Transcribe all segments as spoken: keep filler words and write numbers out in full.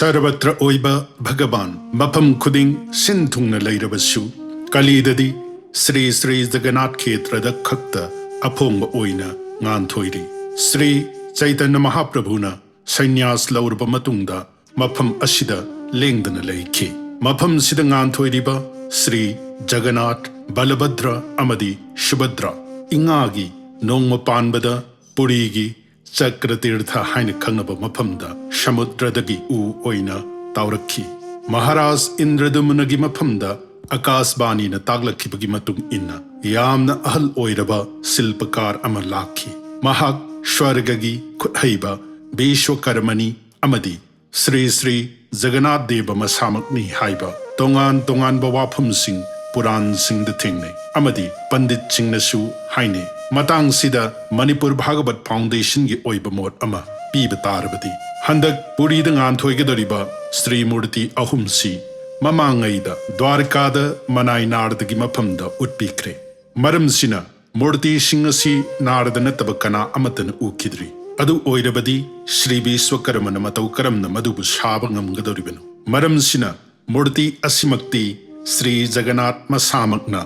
ꯁꯔꯕꯇ꯭ꯔ ꯑꯣꯏꯕ ꯚꯒꯕꯥꯟ ꯃꯐꯝ ꯈꯨꯗꯤꯡ ꯁꯤꯟ ꯊꯨꯡꯅ ꯂꯩꯔꯕꯁꯨ, ꯀꯂꯤꯗꯗꯤ ꯁ꯭ꯔꯤ ꯁ꯭ꯔꯤ ꯖꯒꯟꯅꯥꯊ ꯈꯦꯇ꯭ꯔꯗ ꯈꯛꯇ ꯑꯐꯣꯡꯕ ꯑꯣꯏꯅ ꯉꯥꯟꯊꯣꯏꯔꯤ꯫ ꯁ꯭ꯔꯤ ꯆꯩꯇꯟꯌ ꯃꯍꯥꯄ꯭ꯔꯚꯨꯅ ꯁꯟꯌꯥꯁ ꯂꯧꯔꯕ ꯃꯇꯨꯡꯗ ꯃꯐꯝ ꯑꯁꯤꯗ ꯂꯦꯡꯗꯅ ꯂꯩꯈꯤ꯫ ꯃꯐꯝꯁꯤꯗ ꯉꯥꯟꯊꯣꯏꯔꯤꯕ ꯁ꯭ꯔꯤ ꯖꯒꯟꯅꯥꯊ, ꯕꯂꯚꯗ꯭ꯔ ꯑꯃꯗꯤ ꯁꯨꯚꯗ꯭ꯔ ꯏꯉꯥꯒꯤ ꯅꯣꯡꯃ ꯄꯥꯟꯕꯗ ꯄꯨꯔꯤꯒꯤ ꯆꯀ꯭ꯔꯇꯤꯔꯊ ꯍꯥꯏꯅ ꯈꯪꯅꯕ ꯃꯐꯝꯗ ꯁꯃꯨꯗ꯭ꯔꯗꯒꯤ ꯎ ꯑꯣꯏꯅ ꯇꯥꯎꯔꯛꯈꯤ꯫ ꯃꯍꯥꯔꯥꯖ ꯏꯟꯗ꯭ꯔꯗꯨꯃꯅꯒꯤ ꯃꯐꯝꯗ ꯑꯀꯥꯁꯕꯥꯅꯤꯅ ꯇꯥꯛꯂꯛꯈꯤꯕꯒꯤ ꯃꯇꯨꯡ ꯏꯟꯅ, ꯌꯥꯝꯅ ꯑꯍꯜ ꯑꯣꯏꯔꯕ ꯁꯤꯜꯄꯀꯥꯔ ꯑꯃ ꯂꯥꯛꯈꯤ꯫ ꯃꯍꯥꯛ ꯁ꯭ꯋꯔꯒꯒꯤ ꯈꯨꯠꯍꯩꯕ ꯕꯤꯁ꯭ꯋꯀꯔꯃꯅꯤ ꯑꯃꯗꯤ ꯁ꯭ꯔꯤ ꯁ꯭ꯔꯤ ꯖꯒꯟꯅꯥꯊ ꯗꯦꯕ ꯃꯁꯥꯃꯛꯅꯤ ꯍꯥꯏꯕ ꯇꯣꯉꯥꯟ ꯇꯣꯉꯥꯟꯕ ꯋꯥꯐꯝꯁꯤꯡ ꯄꯨꯔꯥꯟꯁꯤꯡꯗ ꯊꯦꯡꯅꯩ ꯑꯃꯗꯤ ꯄꯟꯗꯤꯠꯁꯤꯡꯅꯁꯨ ꯍꯥꯏꯅꯩ꯫ ꯃꯇꯥꯡꯁꯤꯗ ꯃꯅꯤꯄꯨꯔ ꯚꯥꯒꯕꯠ ꯐꯥꯎꯟꯗꯦꯁꯟꯒꯤ ꯑꯣꯏꯕ ꯃꯣꯠ ꯑꯃ ꯄꯤꯕ ꯇꯥꯔꯕꯗꯤ, ꯍꯟꯗꯛ ꯄꯨꯔꯤꯗ ꯉꯥꯟꯊꯣꯏꯒꯗꯧꯔꯤꯕ ꯁ꯭ꯔꯤ ꯃꯨꯔꯇꯤ ꯑꯍꯨꯝꯁꯤ ꯃꯃꯥꯡꯉꯩꯗ ꯗ꯭ꯋꯥꯔꯀꯥꯗ ꯃꯅꯥꯏ ꯅꯥꯔꯗꯒꯤ ꯃꯐꯝꯗ ꯎꯠꯄꯤꯈ꯭ꯔꯦ꯫ ꯃꯔꯝꯁꯤꯅ, ꯃꯨꯔꯇꯤꯁꯤꯡ ꯑꯁꯤ ꯅꯥꯔꯗ ꯅꯠꯇꯕ ꯀꯅꯥ ꯑꯃꯠꯇꯅ ꯎꯈꯤꯗ꯭ꯔꯤ꯫ ꯑꯗꯨ ꯑꯣꯏꯔꯕꯗꯤ, ꯁ꯭ꯔꯤ ꯕꯤꯁ꯭ꯋꯀꯔꯃꯅ ꯃꯇꯧ ꯀꯔꯝꯅ ꯃꯗꯨꯕꯨ ꯁꯥꯕ ꯉꯝꯒꯗꯧꯔꯤꯕꯅꯣ? ꯃꯔꯝꯁꯤꯅ, ꯃꯨꯔꯇꯤ ꯑꯁꯤꯃꯛꯇꯤ ꯁ꯭ꯔꯤ ꯖꯒꯟꯅꯥꯊ ꯃꯁꯥꯃꯛꯅ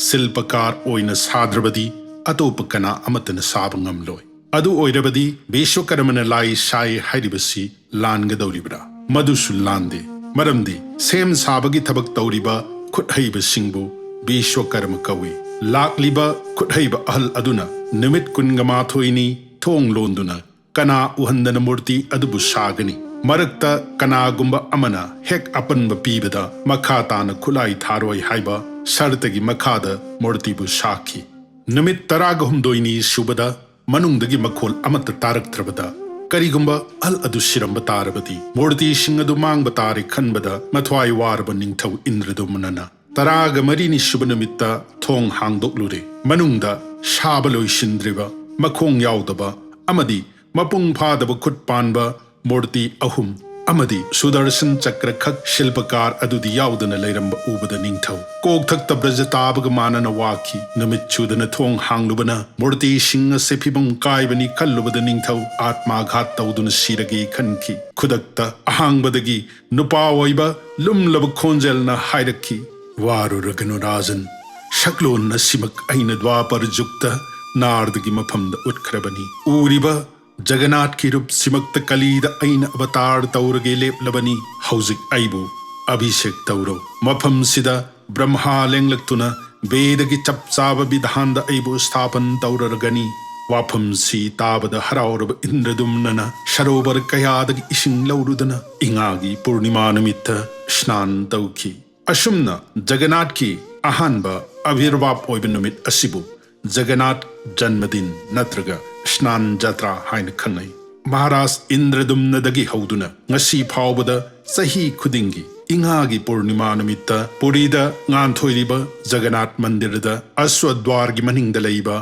ꯁꯤꯜꯄꯀꯥꯔ ꯑꯣꯏꯅ ꯁꯥꯗ꯭ꯔꯕꯗꯤ, ꯑꯇꯣꯞꯄ ꯀꯅꯥ ꯑꯃꯠꯇꯅ ꯁꯥꯕ ꯉꯝꯂꯣꯏ꯫ ꯑꯗꯨ ꯑꯣꯏꯔꯕꯗꯤ, ꯕꯤꯁ꯭ꯋꯀꯔꯃꯅ ꯂꯥꯏ ꯁꯥꯏ ꯍꯥꯏꯔꯤꯕꯁꯤ ꯂꯥꯟꯒꯗꯧꯔꯤꯕ꯭ꯔꯥ? ꯃꯗꯨꯁꯨ ꯂꯥꯟꯗꯦ꯫ ꯃꯔꯝꯗꯤ, ꯁꯦꯝ ꯁꯥꯕꯒꯤ ꯊꯕꯛ ꯇꯧꯔꯤꯕ ꯈꯨꯠꯍꯩꯕꯁꯤꯡꯕꯨ ꯕꯤꯁ꯭ꯋꯀꯔꯃ ꯀꯧꯏ꯫ ꯂꯥꯛꯂꯤꯕ ꯈꯨꯠꯍꯩꯕ ꯑꯍꯜ ꯑꯗꯨꯅ ꯅꯨꯃꯤꯠ ꯀꯨꯟꯒ ꯃꯥꯊꯣꯏꯅꯤ ꯊꯣꯡ ꯂꯣꯟꯗꯨꯅ ꯀꯅꯥ ꯎꯍꯟꯗꯅ ꯃꯨꯔꯇꯤ ꯑꯗꯨꯕꯨ ꯁꯥꯒꯅꯤ? ꯃꯔꯛꯇ ꯀꯅꯥꯒꯨꯝꯕ ꯑꯃꯅ ꯍꯦꯛ ꯑꯄꯟꯕ ꯄꯤꯕꯗ ꯃꯈꯥ ꯇꯥꯅ ꯈꯨꯠꯂꯥꯏ ꯊꯥꯔꯣꯏ ꯍꯥꯏꯕ ꯁꯔꯇꯒꯤ ꯃꯈꯥꯗ ꯃꯨꯔꯇꯤꯕꯨ ꯁꯥꯈꯤ꯫ ꯅꯨꯃꯤꯠ ꯇꯔꯥꯒ ꯍꯨꯝꯗꯣꯏꯅꯤ ꯁꯨꯕꯗ ꯃꯅꯨꯡꯗꯒꯤ ꯃꯈꯣꯜ ꯑꯃꯠꯇ ꯇꯥꯔꯛꯇ꯭ꯔꯕꯗ, ꯀꯔꯤꯒꯨꯝꯕ ꯑꯍꯜ ꯑꯗꯨ ꯁꯤꯔꯝꯕ ꯇꯥꯔꯕꯗꯤ, ꯃꯨꯔꯇꯤꯁꯤꯡ ꯑꯗꯨ ꯃꯥꯡꯕ ꯇꯥꯔꯦ ꯈꯟꯕꯗ ꯃꯊ꯭ꯋꯥꯏ ꯋꯥꯔꯕ ꯅꯤꯡꯊꯧ ꯏꯟꯗ꯭ꯔꯗꯨꯃꯅꯅ ꯇꯔꯥꯒ ꯃꯔꯤꯅꯤ ꯁꯨꯕ ꯅꯨꯃꯤꯠꯇ ꯊꯣꯡ ꯍꯥꯡꯗꯣꯛꯂꯨꯔꯦ꯫ ꯃꯅꯨꯡꯗ ꯁꯥꯕ ꯂꯣꯏꯁꯤꯟꯗ꯭ꯔꯤꯕ, ꯃꯈꯣꯡ ꯌꯥꯎꯗꯕ ꯑꯃꯗꯤ ꯃꯄꯨꯡ ꯐꯥꯗꯕ ꯈꯨꯠ ꯄꯥꯟꯕ ꯃꯨꯔꯇꯤ ꯑꯍꯨꯝ ꯑꯃꯗꯤ ꯁꯨꯗꯔꯁꯟ ꯆꯀ꯭ꯔ ꯈꯛ ꯁꯤꯜꯄꯀꯥꯔ ꯑꯗꯨꯗꯤ ꯌꯥꯎꯗꯅ ꯂꯩꯔꯝꯕ ꯎꯕꯗ ꯅꯤꯡꯊꯧ ꯀꯣꯛꯊꯛꯇ ꯕ꯭ꯔꯖ ꯇꯥꯕꯒ ꯃꯥꯟꯅꯅ ꯋꯥꯈꯤ꯫ ꯅꯨꯃꯤꯠ ꯁꯨꯗꯅ ꯊꯣꯡ ꯍꯥꯡꯂꯨꯕꯅ ꯃꯨꯔꯇꯤꯁꯤꯡ ꯑꯁꯦ ꯐꯤꯕꯝ ꯀꯥꯏꯕꯅꯤ ꯈꯜꯂꯨꯕꯗ ꯅꯤꯡꯊꯧ ꯑꯥꯠꯃꯥꯘꯥꯠ ꯇꯧꯗꯨꯅ ꯁꯤꯔꯒꯦ ꯈꯟꯈꯤ꯫ ꯈꯨꯗꯛꯇ ꯑꯍꯥꯡꯕꯗꯒꯤ ꯅꯨꯄꯥ ꯑꯣꯏꯕ ꯂꯨꯝꯂꯕ ꯈꯣꯟꯖꯦꯜꯅ ꯍꯥꯏꯔꯛꯈꯤ, "ꯋꯥꯔꯨꯔꯒꯅꯨ ꯔꯥꯖꯟ, ꯁꯛꯂꯣꯟ ꯑꯁꯤꯃꯛ ꯑꯩꯅ ꯗ꯭ꯋꯥꯄꯔ ꯖꯨꯒꯇ ꯅꯥꯔꯗꯒꯤ ꯃꯐꯝꯗ ꯎꯠꯈ꯭ꯔꯕꯅꯤ꯫ ꯎꯔꯤꯕ ꯖꯒꯅꯥꯠꯀꯤ ꯔꯨꯞꯁꯤꯃꯛꯇ ꯀꯂꯤꯗ ꯑꯩꯅ ꯑꯕꯇꯥꯔ ꯇꯧꯔꯒꯦ ꯂꯦꯞꯂꯕꯅꯤ꯫ ꯍꯧꯖꯤꯛ ꯑꯩꯕꯨ ꯑꯚꯤꯁꯦꯛ ꯇꯧꯔꯣ꯫ ꯃꯐꯝꯁꯤꯗ ꯕ꯭ꯔꯍ꯭ꯃꯥ ꯂꯦꯡꯂꯛꯇꯨꯅ ꯕꯦꯗꯒꯤ ꯆꯞ ꯆꯥꯕ ꯕꯤꯙꯥꯟꯗ ꯑꯩꯕꯨ ꯁ꯭ꯊꯥꯄꯟ ꯇꯧꯔꯔꯒꯅꯤ꯫ ꯋꯥꯐꯝꯁꯤ ꯇꯥꯕꯗ ꯍꯔꯥꯎꯔꯕ ꯏꯟꯗ꯭ꯔꯗꯨꯝꯅꯅ ꯁꯔꯣꯕꯔ ꯀꯌꯥꯗꯒꯤ ꯏꯁꯤꯡ ꯂꯧꯔꯨꯗꯨꯅ ꯏꯉꯥꯒꯤ ꯄꯨꯔꯅꯤꯃꯥ ꯅꯨꯃꯤꯠꯇ ꯁ꯭ꯅꯥꯟ ꯇꯧꯈꯤ꯫ ꯑꯁꯨꯝꯅ ꯖꯒꯅꯥꯠꯀꯤ ꯑꯍꯥꯟꯕ ꯑꯚꯤꯔꯚꯥꯞ ꯑꯣꯏꯕ ꯅꯨꯃꯤꯠ ꯑꯁꯤꯕꯨ ꯖꯒꯅꯥꯠ ꯖꯟꯃꯗꯤꯟ ꯅꯠꯇ꯭ꯔꯒ ꯁ꯭ꯅꯥꯟ ꯖꯇ꯭ꯔꯥ ꯍꯥꯏꯅ ꯈꯪꯅꯩ꯫ ꯃꯍꯥꯔꯥꯖ ꯏꯟꯗ꯭ꯔꯗꯨꯝꯅꯗꯒꯤ ꯍꯧꯗꯨꯅ ꯉꯁꯤ ꯐꯥꯎꯕꯗ ꯆꯍꯤ ꯈꯨꯗꯤꯡꯒꯤ ꯏꯉꯥꯒꯤ ꯄꯨꯔꯅꯤꯃꯥ ꯅꯨꯃꯤꯠꯇ ꯄꯨꯔꯤꯗ ꯉꯥꯟꯊꯣꯏꯔꯤꯕ ꯖꯒꯅꯥꯠ ꯃꯟꯗꯤꯔꯗ ꯑꯁ꯭ꯋꯗ꯭ꯋꯥꯔꯒꯤ ꯃꯅꯤꯡꯗ ꯂꯩꯕ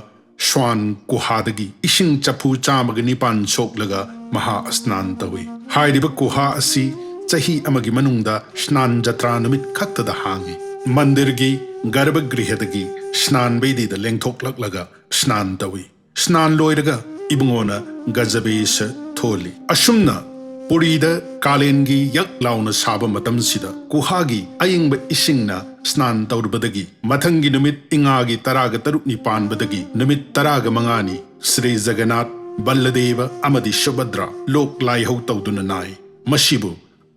ꯁ꯭ꯋꯥꯟ ꯀꯨꯍꯥꯗꯒꯤ ꯏꯁꯤꯡ ꯆꯐꯨ ꯆꯥꯝꯃꯒ ꯅꯤꯄꯥꯟ ꯁꯣꯛꯂꯒ ꯃꯍꯥ ꯁ꯭ꯅꯥꯟ ꯇꯧꯏ꯫ ꯍꯥꯏꯔꯤꯕ ꯀꯨꯍꯥ ꯑꯁꯤ ꯆꯍꯤ ꯑꯃꯒꯤ ꯃꯅꯨꯡꯗ ꯁ꯭ꯅꯥꯟ ꯖꯇ꯭ꯔꯥ ꯅꯨꯃꯤꯠ ꯈꯛꯇꯗ ꯍꯥꯡꯏ꯫ ꯃꯟꯗꯤꯔꯒꯤ ꯒꯔꯚꯒ꯭ꯔꯤꯍꯗꯒꯤ ꯁ꯭ꯅꯥꯟ ꯕꯦꯗꯤꯗ ꯂꯦꯡꯊꯣꯛꯂꯛꯂꯒ ꯁ꯭ꯅꯥꯟ ꯇꯧꯏ꯫ ꯁ꯭ꯅꯥꯟ ꯂꯣꯏꯔꯒ ꯏꯕꯨꯡꯉꯣꯅ ꯒꯖꯕꯦꯁ ꯊꯣꯜꯂꯤ꯫ ꯑꯁꯨꯝꯅ ꯄꯨꯔꯤꯗ ꯀꯥꯂꯦꯟꯒꯤ ꯌꯛ ꯂꯥꯎꯅ ꯁꯥꯕ ꯃꯇꯝꯁꯤꯗ ꯀꯨꯍꯥꯒꯤ ꯑꯏꯪꯕ ꯏꯁꯤꯡꯅ ꯁ꯭ꯅꯥꯟ ꯇꯧꯔꯨꯕꯗꯒꯤ ꯃꯊꯪꯒꯤ ꯅꯨꯃꯤꯠ ꯏꯉꯥꯒꯤ ꯇꯔꯥꯒ ꯇꯔꯨꯛꯅꯤ ꯄꯥꯟꯕꯗꯒꯤ ꯅꯨꯃꯤꯠ ꯇꯔꯥꯒ ꯃꯉꯥꯅꯤ ꯁ꯭ꯔꯤ ꯖꯒꯅꯥꯊ, ꯕꯜꯂꯗꯦꯕ ꯑꯃꯗꯤ ꯁꯨꯚꯗ꯭ꯔꯥ ꯂꯣꯛ ꯂꯥꯏꯍꯧ ꯇꯧꯗꯨꯅ ꯅꯥꯏ꯫ ꯃꯁꯤꯕꯨ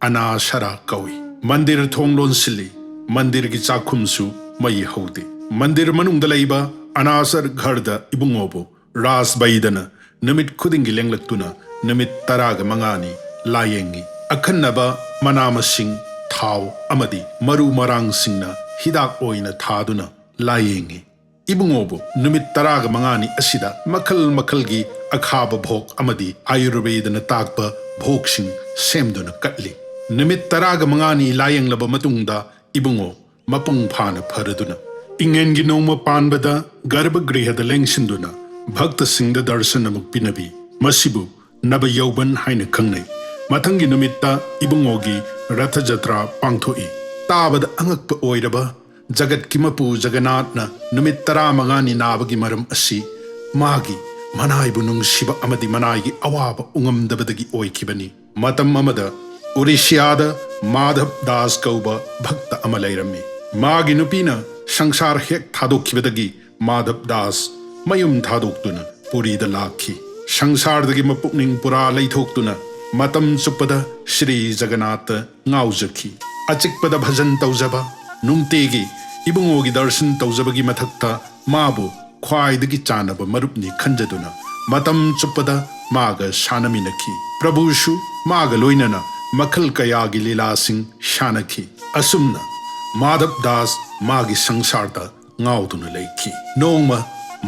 ꯑꯅꯥꯁꯔꯥ ꯀꯧꯏ꯫ ꯃꯟꯗꯤꯔ ꯊꯣꯡ ꯂꯣꯟꯁꯤꯜꯂꯤ꯫ ꯃꯟꯗꯤꯔꯒꯤ ꯆꯥꯛꯈꯨꯝꯁꯨ ꯃꯩ ꯍꯧꯗꯦ꯫ ꯃꯟꯗꯤꯔ ꯃꯅꯨꯡꯗ ꯂꯩꯕ ꯑꯅꯥꯁꯔ ꯘꯔꯗ ꯏꯕꯨꯡꯉꯣꯕꯨ ꯔꯥꯖ ꯕꯩꯗꯅ ꯅꯨꯃꯤꯠ ꯈꯨꯗꯤꯡꯒꯤ ꯂꯦꯡꯂꯛꯇꯨꯅ ꯅꯨꯃꯤꯠ ꯇꯔꯥꯒ ꯃꯉꯥꯅꯤ ꯂꯥꯌꯦꯡꯉꯤ꯫ ꯑꯈꯟꯅꯕ ꯃꯅꯥ ꯃꯁꯤꯡ, ꯊꯥꯎ ꯑꯃꯗꯤ ꯃꯔꯨ ꯃꯔꯥꯡꯁꯤꯡꯅ ꯍꯤꯗꯥꯛ ꯑꯣꯏꯅ ꯊꯥꯗꯨꯅ ꯂꯥꯌꯦꯡꯉꯤ꯫ ꯏꯕꯨꯡꯉꯣꯕꯨ ꯅꯨꯃꯤꯠ ꯇꯔꯥꯒ ꯃꯉꯥꯅꯤ ꯑꯁꯤꯗ ꯃꯈꯜ ꯃꯈꯜꯒꯤ ꯑꯈꯥꯕ ꯚꯣꯛ ꯑꯃꯗꯤ ꯑꯥꯌꯨꯔꯕꯦꯗꯅ ꯇꯥꯛꯄ ꯚꯣꯛꯁꯤꯡ ꯁꯦꯝꯗꯨꯅ ꯀꯠꯂꯤ꯫ ꯅꯨꯃꯤꯠ ꯇꯔꯥꯒ ꯃꯉꯥꯅꯤ ꯂꯥꯌꯦꯡꯂꯕ ꯃꯇꯨꯡꯗ ꯏꯕꯨꯡꯉꯣ ꯃꯄꯨꯡ ꯐꯥꯅ ꯐꯔꯗꯨꯅ ꯏꯉꯦꯟꯒꯤ ꯅꯣꯡꯃ ꯄꯥꯟꯕꯗ ꯒꯔꯚꯒ꯭ꯔꯤꯍꯗ ꯂꯦꯡꯁꯤꯟꯗꯨꯅ ꯚꯛꯇꯁꯤꯡꯗ ꯗꯔꯁꯟ ꯑꯃꯨꯛ ꯄꯤꯅꯕꯤ꯫ ꯃꯁꯤꯕꯨ ꯅꯕ ꯌꯧꯕꯟ ꯍꯥꯏꯅ ꯈꯪꯅꯩ꯫ ꯃꯊꯪꯒꯤ ꯅꯨꯃꯤꯠꯇ ꯏꯕꯨꯡꯉꯣꯒꯤ ꯔꯊ ꯖꯇ꯭ꯔꯥ ꯄꯥꯡꯊꯣꯛꯏ꯫ ꯇꯥꯕꯗ ꯑꯉꯛꯄ ꯑꯣꯏꯔꯕ ꯖꯒꯠꯀꯤ ꯃꯄꯨ ꯖꯒꯟꯅꯥꯊꯅ ꯅꯨꯃꯤꯠ ꯇꯔꯥꯃꯉꯥꯅꯤ ꯅꯥꯕꯒꯤ ꯃꯔꯝ ꯑꯁꯤ ꯃꯥꯒꯤ ꯃꯅꯥꯏꯕꯨ ꯅꯨꯡꯁꯤꯕ ꯑꯃꯗꯤ ꯃꯅꯥꯏꯒꯤ ꯑꯋꯥꯕ ꯎꯉꯝꯗꯕꯗꯒꯤ ꯑꯣꯏꯈꯤꯕꯅꯤ꯫ ꯃꯇꯝ ꯑꯃꯗ ꯎꯔꯤꯁꯤꯌꯥꯗ ꯃꯥꯙꯕ ꯗꯥꯁ ꯀꯧꯕ ꯚꯛꯇ ꯑꯃ ꯂꯩꯔꯝꯃꯤ꯫ ꯃꯥꯒꯤ ꯅꯨꯄꯤꯅ ꯁꯪꯁꯥꯔ ꯍꯦꯛ ꯊꯥꯗꯣꯛꯈꯤꯕꯗꯒꯤ ꯃꯥꯙꯕ ꯗꯥꯁ ꯃꯌꯨꯝ ꯊꯥꯗꯣꯛꯇꯨꯅ ꯄꯨꯔꯤꯗ ꯂꯥꯛꯈꯤ꯫ ꯁꯪꯁꯥꯔꯗꯒꯤ ꯃꯄꯨꯛꯅꯤꯡ ꯄꯨꯔꯥ ꯂꯩꯊꯣꯛꯇꯨꯅ ꯃꯇꯝ ꯆꯨꯞꯄꯗ ꯁ꯭ꯔꯤ ꯖꯒꯟꯅꯥꯊꯇ ꯉꯥꯎꯖꯈꯤ꯫ ꯑꯆꯤꯛꯄꯗ ꯚꯖꯟ ꯇꯧꯖꯕ, ꯅꯨꯡꯇꯤꯒꯤ ꯏꯕꯨꯡꯉꯣꯒꯤ ꯗꯔꯁꯟ ꯇꯧꯖꯕꯒꯤ ꯃꯊꯛꯇ ꯃꯥꯕꯨ ꯈ꯭ꯋꯥꯏꯗꯒꯤ ꯆꯥꯟꯅꯕ ꯃꯔꯨꯞꯅꯤ ꯈꯟꯖꯗꯨꯅ ꯃꯇꯝ ꯆꯨꯞꯄꯗ ꯃꯥꯒ ꯁꯥꯟꯅꯃꯤꯟꯅꯈꯤ꯫ ꯄ꯭ꯔꯚꯨꯁꯨ ꯃꯥꯒ ꯂꯣꯏꯅꯅ ꯃꯈꯜ ꯀꯌꯥꯒꯤ ꯂꯤꯂꯥꯁꯤꯡ ꯁꯥꯟꯅꯈꯤ꯫ ꯑꯁꯨꯝꯅ ꯃꯥꯙꯕ ꯗꯥꯁ ꯃꯥꯒꯤ ꯁꯪꯁꯥꯔꯗ ꯉꯥꯎꯗꯨꯅ ꯂꯩꯈꯤ꯫ ꯅꯣꯡꯃ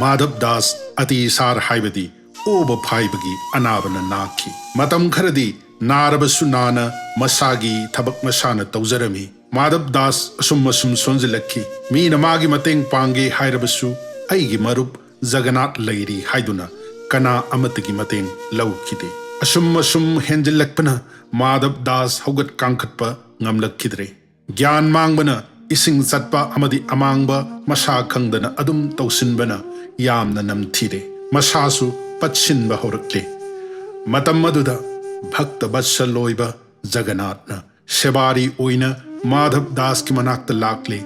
ꯃꯥꯙꯕ ꯗꯥꯁ ꯑꯇꯤꯁꯥꯔ ꯍꯥꯏꯕꯗꯤ ꯑꯣꯕ ꯐꯥꯏꯕꯒꯤ ꯑꯅꯥꯕꯅ ꯅꯥꯈꯤ꯫ ꯃꯇꯝ ꯈꯔꯗꯤ ꯅꯥꯔꯕꯁꯨ ꯅꯥꯅ ꯃꯁꯥꯒꯤ ꯊꯕꯛ ꯃꯁꯥꯅ ꯇꯧꯖꯔꯝꯃꯤ꯫ ꯃꯥꯙꯕ ꯗꯥꯁ ꯑꯁꯨꯝ ꯑꯁꯨꯝ ꯁꯣꯟꯖꯤꯜꯂꯛꯈꯤ꯫ ꯃꯤꯅ ꯃꯥꯒꯤ ꯃꯇꯦꯡ ꯄꯥꯡꯒꯦ ꯍꯥꯏꯔꯕꯁꯨ ꯑꯩꯒꯤ ꯃꯔꯨꯞ ꯖꯒꯟꯅꯥꯊ ꯂꯩꯔꯤ ꯍꯥꯏꯗꯨꯅ ꯀꯅꯥ ꯑꯃꯠꯇꯒꯤ ꯃꯇꯦꯡ ꯂꯧꯈꯤꯗꯦ꯫ ꯑꯁꯨꯝ ꯑꯁꯨꯝ ꯍꯦꯟꯖꯤꯜꯂꯛꯄꯅ ꯃꯥꯙꯕ ꯗꯥꯁ ꯍꯧꯒꯠ ꯀꯥꯡꯈꯠꯄ ꯉꯝꯂꯛꯈꯤꯗ꯭ꯔꯦ꯫ ꯒ꯭ꯌꯥꯟ ꯃꯥꯡꯕꯅ ꯏꯁꯤꯡ ꯆꯠꯄ ꯑꯃꯗꯤ ꯑꯃꯥꯡꯕ ꯃꯁꯥ ꯈꯪꯗꯅ ꯑꯗꯨꯝ ꯇꯧꯁꯤꯟꯕꯅ ꯌꯥꯝꯅ ꯅꯝꯊꯤꯔꯦ꯫ ꯃꯁꯥꯁꯨ ꯄꯠꯁꯤꯟꯕ ꯍꯧꯔꯛꯂꯦ꯫ ꯃꯇꯝ ꯑꯗꯨꯗ ꯚꯛꯇ ꯕꯠꯁꯜ ꯑꯣꯏꯕ ꯖꯒꯟꯅꯥꯊꯅ ꯁꯦꯕꯥꯔꯤ ꯑꯣꯏꯅ ꯃꯥꯙꯕ ꯗꯥꯁꯀꯤ ꯃꯅꯥꯛꯇ ꯂꯥꯛꯂꯦ꯫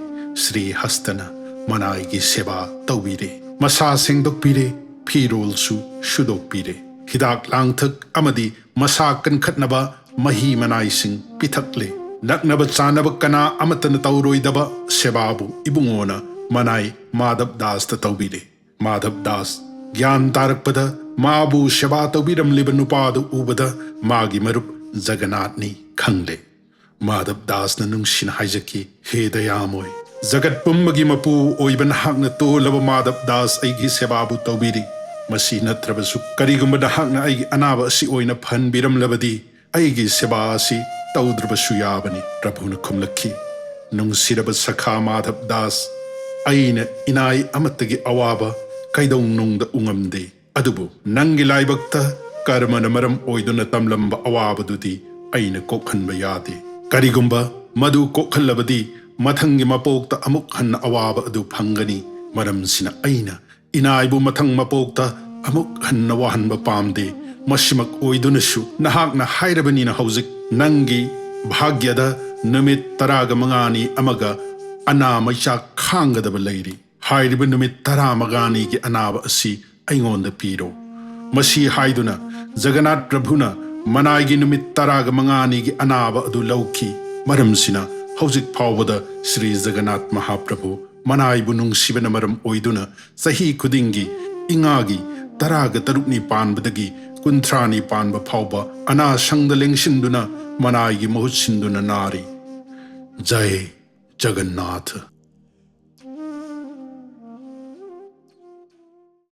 ꯁ꯭ꯔꯤ ꯍꯁꯇꯅ ꯃꯅꯥꯏꯒꯤ ꯁꯦꯕꯥ ꯇꯧꯕꯤꯔꯦ꯫ ꯃꯁꯥ ꯁꯦꯡꯗꯣꯛꯄꯤꯔꯦ, ꯐꯤꯔꯣꯜꯁꯨ ꯁꯨꯗꯣꯛꯄꯤꯔꯦ꯫ ꯍꯤꯗꯥꯛ ꯂꯥꯡꯊꯛ ꯑꯃꯗꯤ ꯃꯁꯥ ꯀꯟꯈꯠꯅꯕ ꯃꯍꯤ ꯃꯅꯥꯏꯁꯤꯡ ꯄꯤꯊꯛꯂꯦ꯫ ꯅꯛꯅꯕ ꯆꯥꯅꯕ ꯀꯅꯥ ꯑꯃꯠꯇꯅ ꯇꯧꯔꯣꯏꯗꯕ ꯁꯦꯕꯥꯕꯨ ꯏꯕꯨꯡꯉꯣꯅ ꯃꯅꯥꯏ ꯃꯥꯙꯕ ꯗꯥꯁꯇ ꯇꯧꯕꯤꯔꯦ꯫ ꯃꯥꯙꯕ ꯗꯥꯁ ꯒ꯭ꯌꯥꯟ ꯇꯥꯔꯛꯄꯗ ꯃꯥꯕꯨ ꯁꯦꯕꯥ ꯇꯧꯕꯤꯔꯝꯂꯤꯕ ꯅꯨꯄꯥꯗꯨ ꯎꯕꯗ ꯃꯥꯒꯤ ꯃꯔꯨꯞ ꯖꯒꯟꯅꯥꯊꯅꯤ ꯈꯪꯂꯦ꯫ ꯃꯥꯙꯕ ꯗꯥꯁꯅ ꯅꯨꯡꯁꯤꯅ ꯍꯥꯏꯖꯈꯤ, "ꯍꯦ ꯗꯌꯥꯃꯣꯏ, ꯖꯒꯠ ꯄꯨꯝꯕꯒꯤ ꯃꯄꯨ ꯑꯣꯏꯕ ꯅꯍꯥꯛꯅ ꯇꯣꯜꯂꯕ ꯃꯥꯙꯕ ꯗꯥꯁ ꯑꯩꯒꯤ ꯁꯦꯕꯥꯕꯨ ꯇꯧꯕꯤꯔꯤ꯫ ꯃꯁꯤ ꯅꯠꯇ꯭ꯔꯕꯁꯨ ꯀꯔꯤꯒꯨꯝꯕ ꯅꯍꯥꯛꯅ ꯑꯩꯒꯤ ꯑꯅꯥꯕ ꯑꯁꯤ ꯑꯣꯏꯅ ꯐꯍꯟꯕꯤꯔꯝꯂꯕꯗꯤ ꯑꯩꯒꯤ ꯁꯦꯕꯥ ꯑꯁꯤ ꯇꯧꯗ꯭ꯔꯕꯁꯨ ꯌꯥꯕꯅꯤ"꯫ ꯄ꯭ꯔꯚꯨꯅ ꯈꯨꯝꯂꯛꯈꯤ, "ꯅꯨꯡꯁꯤꯔꯕ ꯁꯈꯥ ꯃꯥꯙꯕ ꯗꯥꯁ, ꯑꯩꯅ ꯏꯅꯥꯏ ꯑꯃꯠꯇꯒꯤ ꯑꯋꯥꯕ ꯀꯩꯗꯧꯅꯨꯡꯗ ꯎꯉꯝꯗꯦ꯫ ꯑꯗꯨꯕꯨ ꯅꯪꯒꯤ ꯂꯥꯏꯕꯛꯇ ꯀꯔꯃꯅ ꯃꯔꯝ ꯑꯣꯏꯗꯨꯅ ꯇꯝꯂꯝꯕ ꯑꯋꯥꯕꯗꯨꯗꯤ ꯑꯩꯅ ꯀꯣꯛꯍꯟꯕ ꯌꯥꯗꯦ꯫ ꯀꯔꯤꯒꯨꯝꯕ ꯃꯗꯨ ꯀꯣꯛꯍꯜꯂꯕꯗꯤ ꯃꯊꯪꯒꯤ ꯃꯄꯣꯛꯇ ꯑꯃꯨꯛ ꯍꯟꯅ ꯑꯋꯥꯕ ꯑꯗꯨ ꯐꯪꯒꯅꯤ꯫ ꯃꯔꯝꯁꯤꯅ ꯑꯩꯅ ꯏꯅꯥꯏꯕꯨ ꯃꯊꯪ ꯃꯄꯣꯛꯇ ꯑꯃꯨꯛ ꯍꯟꯅ ꯋꯥꯍꯟꯕ ꯄꯥꯝꯗꯦ꯫ ꯃꯁꯤꯃꯛ ꯑꯣꯏꯗꯨꯅꯁꯨ ꯅꯍꯥꯛꯅ ꯍꯥꯏꯔꯕꯅꯤꯅ ꯍꯧꯖꯤꯛ ꯅꯪꯒꯤ ꯚꯥꯒ꯭ꯌꯗ ꯅꯨꯃꯤꯠ ꯇꯔꯥꯒ ꯃꯉꯥꯅꯤ ꯑꯃꯒ ꯑꯅꯥ ꯃꯩꯆꯥꯛ ꯈꯥꯡꯒꯗꯕ ꯂꯩꯔꯤ꯫ ꯍꯥꯏꯔꯤꯕ ꯅꯨꯃꯤꯠ ꯇꯔꯥꯃꯉꯥꯅꯤꯒꯤ ꯑꯅꯥꯕ ꯑꯁꯤ ꯑꯩꯉꯣꯟꯗ ꯄꯤꯔꯣ꯫ ꯃꯁꯤ ꯍꯥꯏꯗꯨꯅ ꯖꯒꯟꯅꯥꯊ ꯄ꯭ꯔꯚꯨꯅ ꯃꯅꯥꯏꯒꯤ ꯅꯨꯃꯤꯠ ꯇꯔꯥꯒ ꯃꯉꯥꯅꯤꯒꯤ ꯑꯅꯥꯕ ꯑꯗꯨ ꯂꯧꯈꯤ꯫ ꯃꯔꯝꯁꯤꯅ ꯍꯧꯖꯤꯛ ꯐꯥꯎꯕꯗ ꯁ꯭ꯔꯤ ꯖꯒꯟꯅꯥꯊ ꯃꯍꯥꯄ꯭ꯔꯚꯨ ꯃꯅꯥꯏꯕꯨ ꯅꯨꯡꯁꯤꯕꯅ ꯃꯔꯝ ꯑꯣꯏꯗꯨꯅ ꯆꯍꯤ ꯈꯨꯗꯤꯡꯒꯤ ꯏꯉꯥꯒꯤ ꯇꯔꯥꯒ ꯇꯔꯨꯛꯅꯤ ꯄꯥꯟꯕꯗꯒꯤ ꯀꯨꯟꯊ꯭ꯔꯥꯅꯤ ꯄꯥꯟꯕ ꯐꯥꯎꯕ ꯑꯅꯥꯁꯪꯗ ꯂꯦꯡꯁꯤꯟꯗꯨꯅ ꯃꯅꯥꯏꯒꯤ ꯃꯍꯨꯠ ꯁꯤꯟꯗꯨꯅ ꯅꯥꯔꯤ꯫ ꯖꯩ ꯖꯒꯟꯅꯥꯊ꯫